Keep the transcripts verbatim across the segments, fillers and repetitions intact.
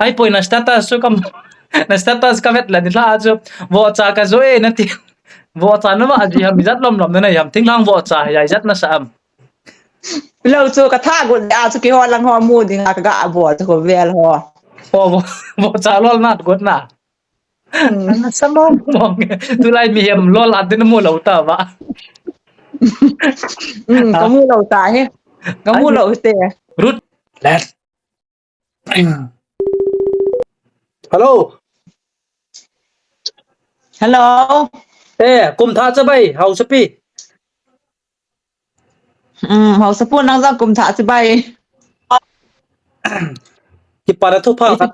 Ahipoi, na status chu kam, na status kavet le nilhah a chu vohcha kajo e nati. Vohcha nava ji ham, ijat lom lom nanei ham, thinglhang vohcha hi ijat nasa am? Lou chu katha got le a chu keiho lang ho mu dinga kaga vohcha chu vel ho. Ho vo, vohcha lol nat got na. Hmm. Nasa mong mong. Tulai mihem lol a din mu lou ta va. Hmm, kamu lou ta he. Kamu lou te. Ruth, let. Hello. Hello. Eh, kum thah chibai, haosapi. Um, haosapu nang jong kum thah chibai. Kipana thupha khat.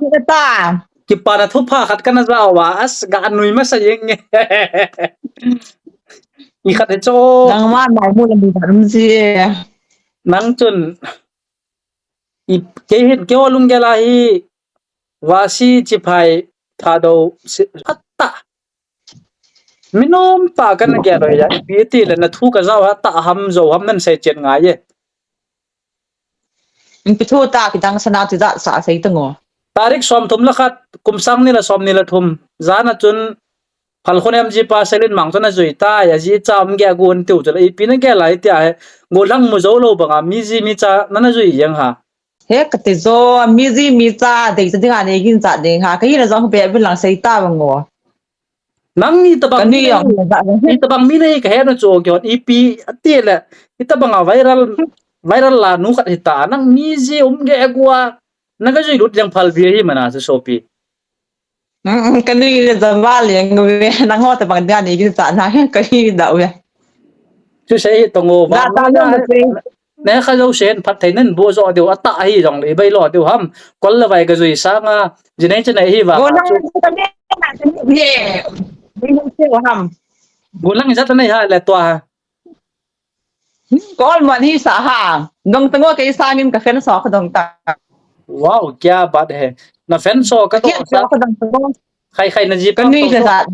Kipana thupha khat kana ja uva, as ga nui masa jeng nge. I khat he chu. Nangma nai mu le mi ba um ji. Nang chun. I, kei hin, keiho lunggel a hi, Vasi, Chiphai, Thadou, si, atah. Minom tah kana gel u ahi, ipi tile na thu kajao a tah ham, jou ham nan seichen ngai e. Ipi thu tah kidang sana tijat sa sei tang o. Tarik somthum le khat, kum sang ni le somni le thum, jan a chun, Phalkhun M G pa Selin Mang chu na jui tai, aji cha um ge gon tiu chu le, ipi na gel a hitia he, gollhang mu jou lou banga, mi ji mi cha nana jui jeng ha. He kati jo, mi ji mi cha dei cha dinga nei gin cha ding ha, kahi na jong be bil lang sei ta bang o. Nang itabang mi nei, itabang mi nei kahe na chu o kion, ipi ati le, itabanga viral, viral la nu khat hita, nang mi ji um ge gua, na ka jui lut jeng phal vi hi mana chu sopi. Ka nui le jamba leng ve, nangho tabang dia nei gin cha na, ka hi da ve. Chu sei hi tong o, ja ta lo na, ne kha lo sen phat thei nen bu jo diu ata hi jong le bai lo diu ham. Kol le vai ka jui sanga, ji nei cha nei hi va. Go lang chu ta ne, na he. Ni se ham. Go lang ja ta nei ha le tua ha. Kol mon hi sa ha. Dong tango kei sangin ka fan so ka dong ta. Wow, kya baat hai. Na fan so ka dong ta. Khai khai na jipa. Ka nui sa.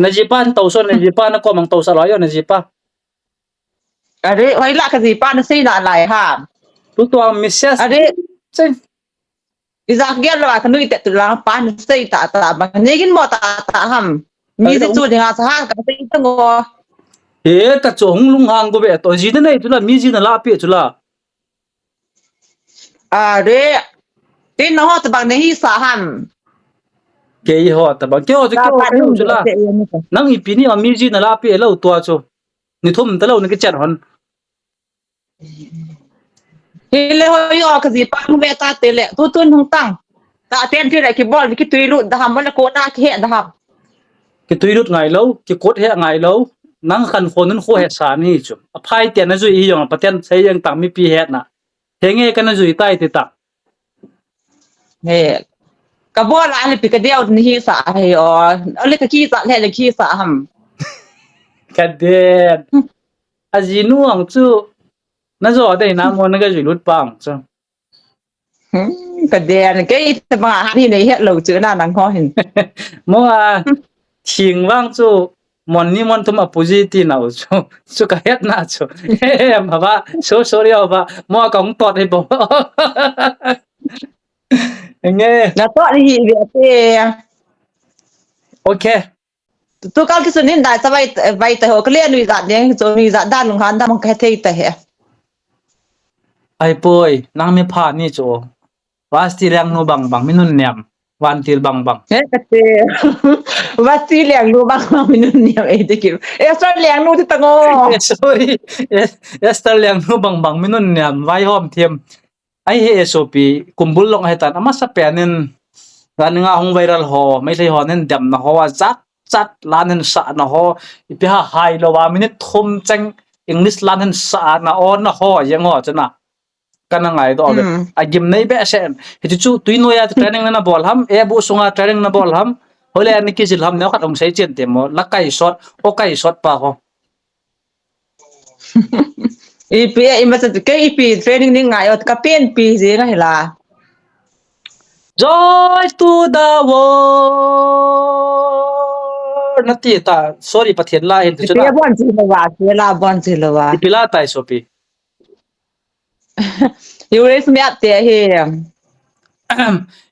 Na jipa to so na jipa na ko mang to sa lo yo na jipa. Are, hoi la ka jipa na sei na lai ha. Tu tuang message. Are. Sei. Ija ka gel lou a ka nui te tu la pa ni sei ta ta bang. Nei gin mo ta ta ham. Mi ji chu dinga sa ha ka sei ta ngo. E ka chu hung lung hang go ve to ji na nei tu la mi ji na la pi chu la. Are. Tin na ho ta bang nei hi sa ham. Kei ho ta bang. Kei ho chu kei ho chu la. Nang ipi ni a mi ji na la pi lou tua chu. Ni thum ta lou ni ki chen hon. Hile hoi o ka jipa hung ve ta te le, tu tun hung tang. Ta ten ti le ki bol, ki tui lut da ham, le ko na ki he da ham. Ki tui lut ngai lou, ki kot he ngai lou, nang khan khon nun kho he sa ni chu. A phai te na jui hi jong, pa ten sei jeng tang mi pi he na. He nge ka na jui tai ti ta. He. Ka bol a le pi ka deu ni hi sa he o. A le ka ki sa le le ki sa ham. Ka den. A ji nu ang chu. Na jo dei na mo na ka jui lut pang chu. Hmm, ka den. Kei ta bang a ni nei het lou chu na nang ho hin. Mo a. Thing vang chu mon ni mon thum a pu ji ti nau chu, chu ka het na chu. Em, hava, so sorry hava, mo ka hung tot hi bo. Nge. Na tot hi ve te. Okay. Tu, tu kal ki sun hin dai sa vai, vai ta ho, ka le nui jat ding, chu nui jat dan lung han da mong ka thei ta he. Ai poi, nang mi pha ni chu. Vasti leng nu bang bang, mi nun niam. Vantil bang bang. Eh, kate. Vasti leng nu bang bang, mi nun niam. Eh, te ki. Esther leng nu te tango. Eh, sorry. Eh, Esther leng nu bang bang, mi nun niam. Vai hom thiam. Ai he sopi, kumbul long he tan. Amasa pen in. Ran nga hung viral ho. Mai sei ho nen dem na ho. Jat, jat, lan nen sa na ho. Ipi ha hai lo wa, minute thum cheng. English lan nen sa na o na ho. Yang ho, chana. Kana ngai doh ve. Hmm. A gim nei behseh. Hichu chu tui noi a training na bol ham, e bu sunga training na bol ham. Hole ani kijil ham neo khat hung sei chen te mo. La kai sot, o kai sot pa ho. Ipi, e, ima sa ke ipi training ni ngai o ka pen pi ji nga hila. Joy to the world. Na ti ta, sorry, Pathen la hin tu chu. Ipi la bon ji lo wa, ipi la bon ji lo wa. Ipi la tai sopi. You raise me up there here.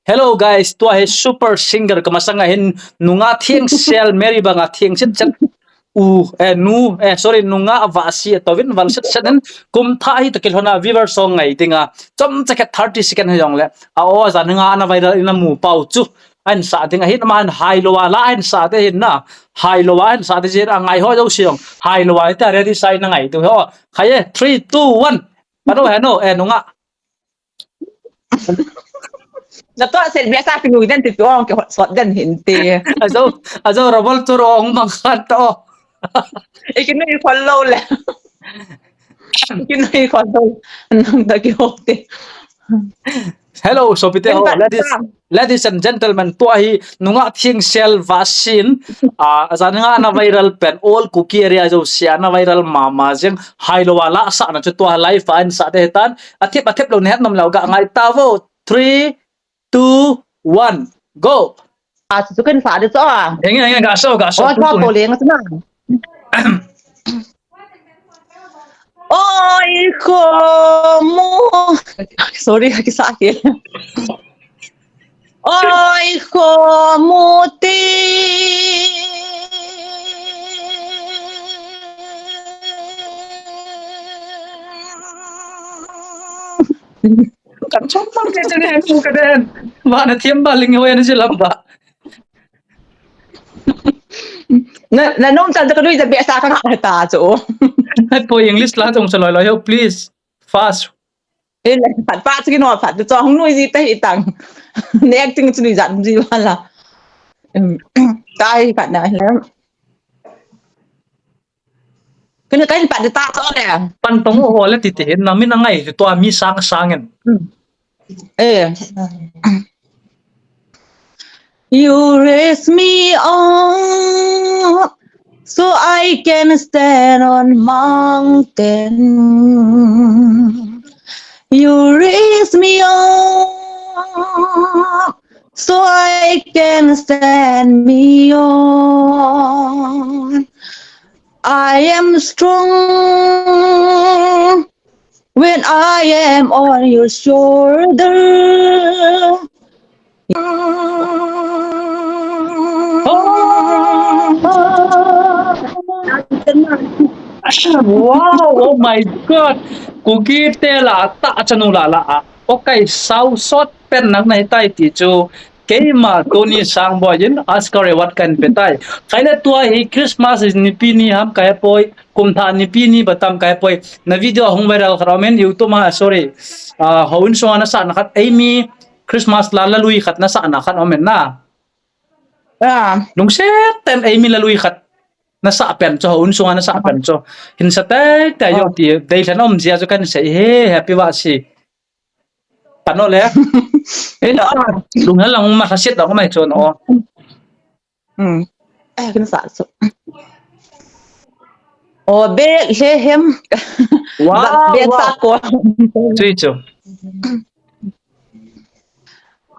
Hello guys, tua hi super singer ka masanga hin nunga theng sel Mary banga theng chet chet u, eh, nu, eh, sorry, nunga va si to vin val chet chet in kum tha hi to kilhona viewer song ngai dinga chom chakhet thirty second hi jong le a o ja nga na viral in a mu pau chu an sa dinga hin ma han hai lo a la an sa de hin na hai lo a an sa de jin a ngai ho jo siong hai lo a ta ready sai na ngai tu ho khai e three two one. Pano he no e nunga Na to sel bia sa ki nui den ti to ki hot sot den hin te. Ajo, ajo robol to ro ong mang khan to. E ki nui khol lo le. E ki nui khol lo. Nang da ki hot te. Hello, sopite ho. Ladies, ladies and gentlemen, tua hi nunga thing sel vasin. Ah, aja nga na viral pen all Kuki area jo sia na viral mama jeng hai lo wala sa na chu tua live an sa te tan. Athip athip lo ne nom lo ga ngai ta vo. Three, two, one, go. A chu kan sa de cho a. Henge henge ga so ga so. O cho ko le nga na. Oi ko mu. Sorry, ki sa ke. Oi ko mu ti. Kan chom mang ke chang he ku ka den. Ba na thiam ba ling hoi na jilam ba. Na na nom chan ka lui ja be sa ka ka ta chu. Hat po English la tong sa loi loi ho please. Fast. Ele pat pat ki no pat to hung nui ji ta hi tang. Ne acting chu nui ja ji wala. Em, tai pat na le. Kena kai pat ta to le. Pan tong ho le ti ti hin na mi na ngai to mi sang sang en. Eh. You raise me up so I can stand on mountain. You raise me up so I can stand me on. I am strong when I am on your shoulder. Wow, oh my God. Kuki te la ta chanu la la. Okay, sau sot pen nang nai tai ti chu. Keima Tony Sangboi in Oscar award kan pe tai. Khaile tua hi Christmas ni pi ni ham kai poi. Kum tha ni pi ni batam kai poi. Na video hung viral khat amen YouTube ma sorry. Ah, hon so na sa na khat ei mi Christmas la la lui khat na sa na khat amen na. Ah. Lungset ten ei mi la lui khat. Na sa pen cho hon so na sa pen cho. Hin sa tai tai yo ti dei than om zia cho kan sei he happy va si. Pano le. Ino. Lung hal lang ma khasit dong mai chon o. Hmm. Eh, kena sa so. O Bethlehem. Wow. Bethlehem. Tui chu.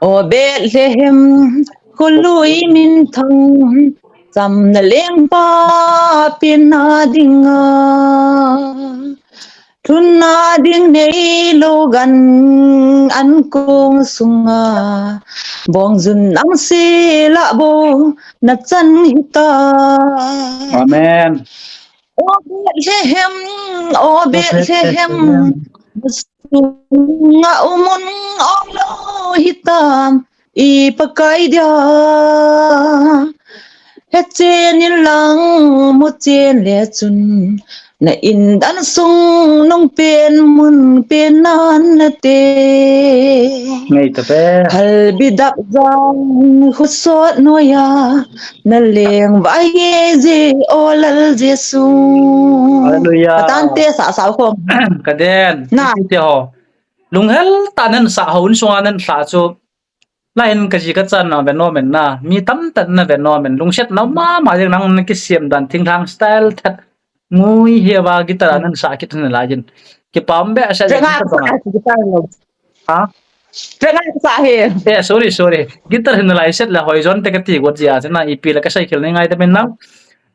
O Bethlehem, khului minthang, chamna lengpa penna dinga. Lhunna ding neilou gan ankong sunga, bongjun nang sela bou nachan hita. Amen. O Bethlehem, O Bethlehem, sunga umun olo hitam. I Pakai dia, hechen in lang muchen le chun, na indan sung nung pen mun pen nan na te. Ngai ta pe. Hal bidap jang khusot noya, na leng vai ye je o lal Jesu. Hallelujah. Ka tante sa sa ko. Ka den. Na. Ti ho. Lunghel ta nan sa ho un sunga nan sa chu. Lain ka ji ka chan na ve nom en na. Mi tam tan na ve nom en. Lungset na ma ma jeng nang na kisiam dan thingthang style that. Ngui hi va guitar nan sa kit na la jin. Ki pam be sa jin. Ha? Tena sa he. Eh, sorry, sorry. Guitar hin lai set la hoi jon te ka ti got jia chena ipi la ka sai khel ni ngai ta men nang.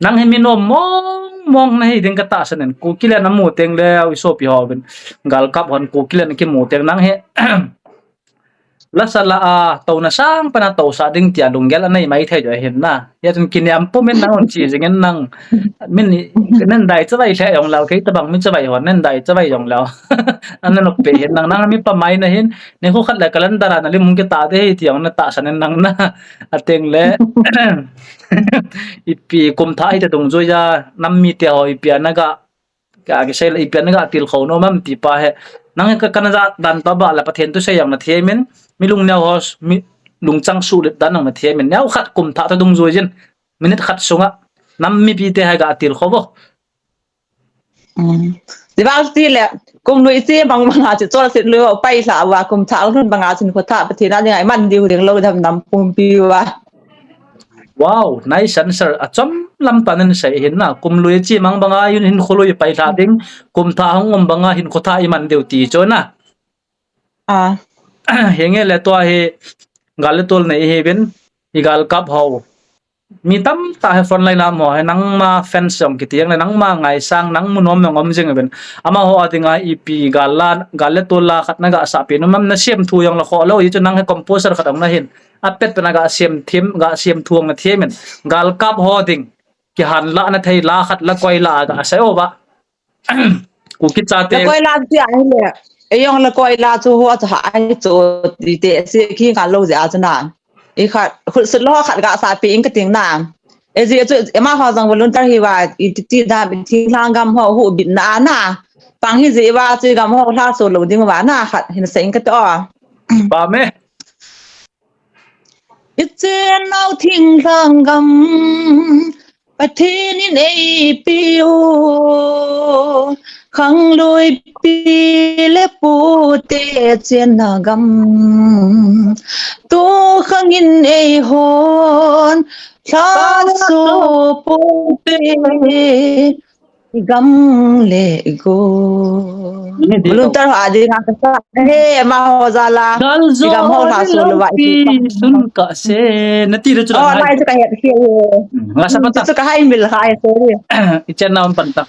Nang hi mi nom mong mong na hi ding ka ta sanen. Kuki le na mu teng le u sopi ho ben. Gal kap hon Kuki le na ki mu teng nang he. Lasa la a, touna sang pana tousah ding tia lunggel anei mai thei jo ahin na. Hia chun kiniam pum in nang hon chi jing in nang. Min i, nen dai chavai lheh jong leu, kei tabang mi chavai hon, nen dai chavai jong leu. Ana nop pe hin nang, nang mi pa mai na hin, nikho khat le calendar a na lim hung kitah ding ahi ti jong na tahsan in nang na. Ateng le, ipi kum thah hi ta dungjui a, nam mite ho ipi ana ga, ka kisei le ipi ana ga tilkhou nom am ti pa he. Nang ka kana ja dan pa ba la Pathen thusei jong na them in, mi lungneo ho, mi lungchang suhlet dan jong na them in. Neo khat kum thah ta dungjui jin, minute khat sunga, nam mipi te ha ga tilkhou vo. Ti bang ti le, kum lui chi bang bang a chi chol sit lui ho pai hla uva, kum thah lhun bang a chin kho thah Pathen a ding a iman diu ding lou dam nam pumpi uva. Wow, nice answer. Achom lam tah in sei hin na. Kum lui chi mang bang a hin, hinkho lui pai hla ding, kum thah hung um bang a hinkho thah iman diu ti chu na. Ah. Henge le tua hi gal le tol nei hi bin, i gal kap ho. Mi tamtah he frontline a mo he nangma fans jong kiti jeng le nangma ngaisang nang mu nom jong um jing uvin. Amaho a dinga ipi gal la, gal le tol la khat na ga sahpi nom am, na siam thu jong la kho lou, hichu nang he composer khat jong na hin. Apet na ga siam them, ga siam thu jong na them in. Gal kap ho ding, kihan la na thei la khat la koi la ga sei uva. Kuki chate. La koi la ti ahile. Ei jong la koi la chu ho chu ha ai chu ti te si ki ngal lou jeh a chu na. I khat, khut sut lou khat ga sahpi ing ka ting na. Ei ji chu, ema ho jong volunteer hi uva, i ti, ti dam, i thinglhang gam ho hu bit na na. Pang hi ji uva chu gam ho lha so lou ding uva na khat hin sa ing ka to. Ba me. I chen nau thinglhang gam, Pathen in ei pe u, khangluipi le pute chenna gam. Tu khang in ei hon, lhaso pute, gam le go. Ni di Volunteer ho a dinga ka sa. He, amaho jal a. Gal jo gam ho lhaso lou va i pi sun ka se. Na ti re chu. Oh, lai chu ka het se. Nga sa pata. Chu ka hai mil hai, sorry. I chen na un pan ta.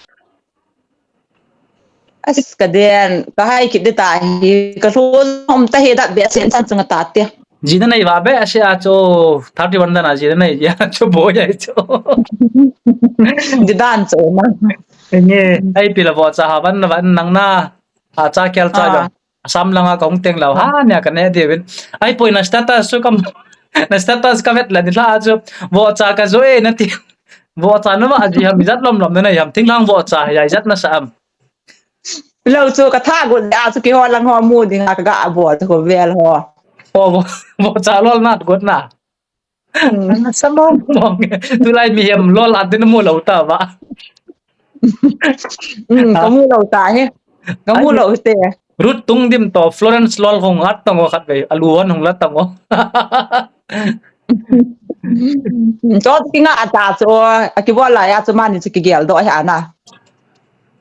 As ka den, ka hai kit de ta hi, ka lhun hom ta hi da be sen san chunga ta te. Ji na nei va be a se a chu thirty one dan a ji na nei a chu boi a chu. Ji dan chu ma. Nge, ai pi la vohcha ha van na van nang na. A cha kel cha jong. Assam langa ka hung teng lou ha nia ka ne de vin. Ai poi na status chu kam, na status ka vet la ni la chu. Vohcha ka jo e na ti. Vohcha na va ji ham jat lom lom na nei ham thinglhang vohcha ya jat na sa am. Lou chu ka tha gu a chu kihol lang ho mu ding a ka ga bol chu ko vel ho. Ho, vo, vohcha lol nat got na. Hmm. Sa mong mong. Tulai mihem lol at din mu lou ta va. Hmm, ka mu lou ta he. Ka mu lou te. Ruth Tungdim to Florence lol hung at tang o khat ve. Alu hon hung la tang o. Hmm, to kinga ata chu a kibol la ya chu mani chu kigel do he ana.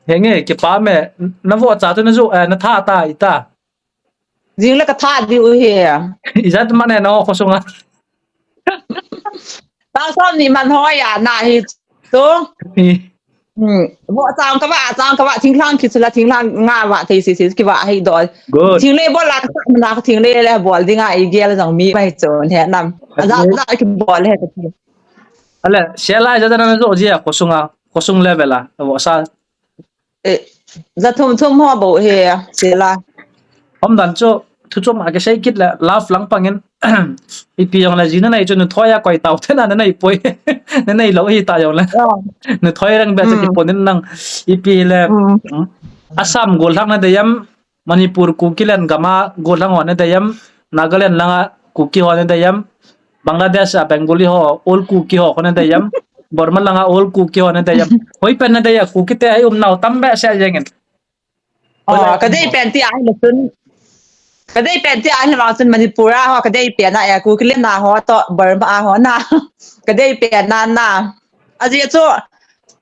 Henge, kipa me, na vohcha chu na ju, eh, na tha ta i ta. Jing le ka tha diu hi. Ijat man e na ho khosunga. Ta som ni man ho ya na hi chu. Hi. Hmm. Vohcha ka va, cha ka va thinglhang khi chu la thinglhang nga va thei si si ki va hi do. Good. Thinglei bol la ka sa na thinglei le bol dinga i gel jong mi mai chu he nam. Aja ja ki bol he ka ti. Ale, sela ja na jo ji a khosunga, khosung level a. Vohcha. Eh, ja thum thum ho bou he, sela. Om dan chu, thu chom a kisei kit le, love lang pangin, ipi jong le ji na nei chu, nu thoi a koi tau te na, na nei poi, na nei lou hi ta jong le. Oh. Nu thoi rang be chu, hmm, kipon in nang, ipi le, hmm, Assam gollhang na dei am, Manipur Kuki len gam a gollhang ho na dei am, Nagaland langa Kuki ho na dei am, Bangladesh a Bengali ho, all Kuki ho, ho na dei am. Burma langa all Kuki ho na dei am. Hoi pen na dei a Kuki te ai um nau tam behseh jeng in. Oh, ka dei pen ti ai le chun. Ka dei pen ti ai le ma chun Manipur a ho, ka dei pen a e Kuki len a ho to Burma a ho na. Ka dei pen na na. Ajeh chu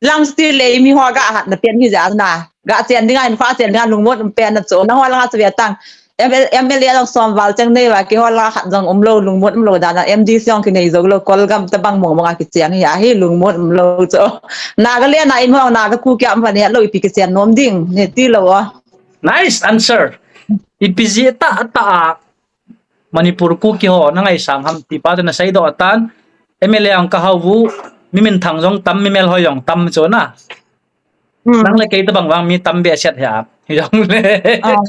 lang sti le mi ho ga hat na pen hi ja na. Ga chen ding a in fa chen ding a lungmon um pen na chu. Na ho langa chu ve tang. M L A jong som val cheng nei va, kihol a khat jong um lou, lungmon um lou dan a, M D C jong kinei jou lou, Kolgam tabang mong mong a kicheng hi a hi, lungmon um lou chu. Nagaland a in hong, Naga Kuki a um van het lou, ipi kichen nom ding, ne ti lou a. Nice answer. Ipi ji ta ta a. Manipur Kuki ho na ngaisang ham ti pa chu na seidoh tan. M L A ang ka hau vu, mi minthang jong tam, mi melhoi jong tam chu na. Hmm. Nang le kei tabang vang mi tam behseh hi a. Hi jong le. Ah.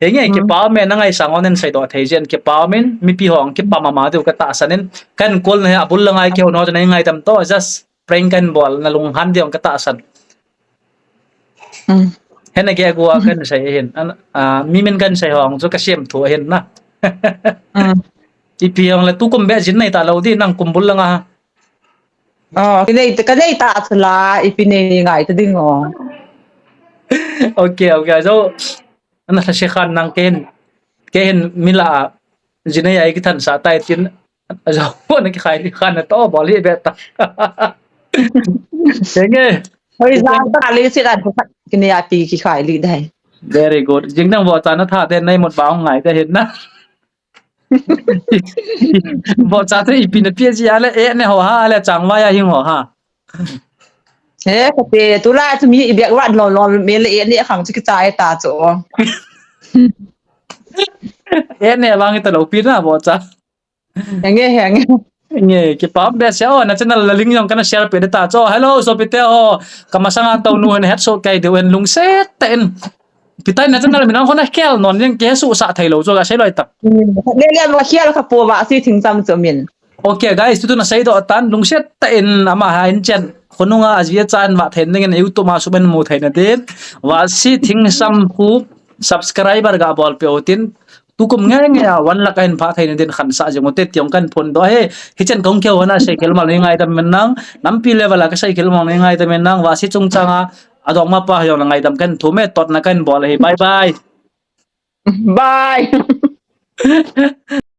Henge, hmm, kipa um e, na ngaisang ho nei seidoh thei jeh in kipa um in, mipi ho ang kipa mama diu ka tahsan in. Kan call na hi a bul la ngai keu no chu nei ngaidam to, just prank kan bol na lunghan diu ka tahsan. Hmm. Henge, kei gua kan sei hin. An, ah, mi min kan sei ho ang chu ka sem thu hin na. Hmm. Ipi ang le tukum be jin nei ta lou di nang kum bul la nga. Oh, ka nei, ka nei ta chu la, ipi nei ngai ta ding o. Okay, okay. So, ana sa si khan nang kei hin, kei hin mi la, jin nei ai kithansa tai tin, so, na kikhai li khan na to, bol hi be ta. Henge. Hoi, ja ta li si dan ko khat, kei nei a pi kikhai li dai. Very good. Jing nang vohcha na tha te nei mut ba hung ngai te hin na. Vohcha te ipi na pe ji a le, eh, ne ho ha, le chang vai a hing ho ha. He, ka pe, tu la chu mi i bek vat lom lom, mi le eh ne khang chu kichai ta chu. Eh, ne vang i ta lou pi na vohcha. Henge, henge. Nge, kipa um behseh o, na channel la link jong kana share pe de ta chu. Hello, sopite ho. Ka masanga tou nu hin hetsoh kei diu hin lungset tah in. Pi tai na channel min ang khona kel non jeng kei suhsah thei lou chu ka sei loi tak. Hmm. Le le ma kel ka po Vahsi Thingcham chu min. Okay, guys, tutu na seidoh tan lungset tah in ama ha in chen. Khonunga a ji a chan va thei ning in YouTube ma suben mu thei na din. Vahsi Thingcham khu subscriber ga bol pe u tin. Tukum nge nge a one lakh a hin pha thei na din khansah jing u te ti jong kan phondoh e. Hichen kong keu hona seikhel mal nei ngaidam in nang. Nampi level a ka seikhel mal nei ngaidam in nang. Vahsi chungchang a adong ma pa jong na ngaidam kan thum e, totna kan bol e. Bye bye. Bye.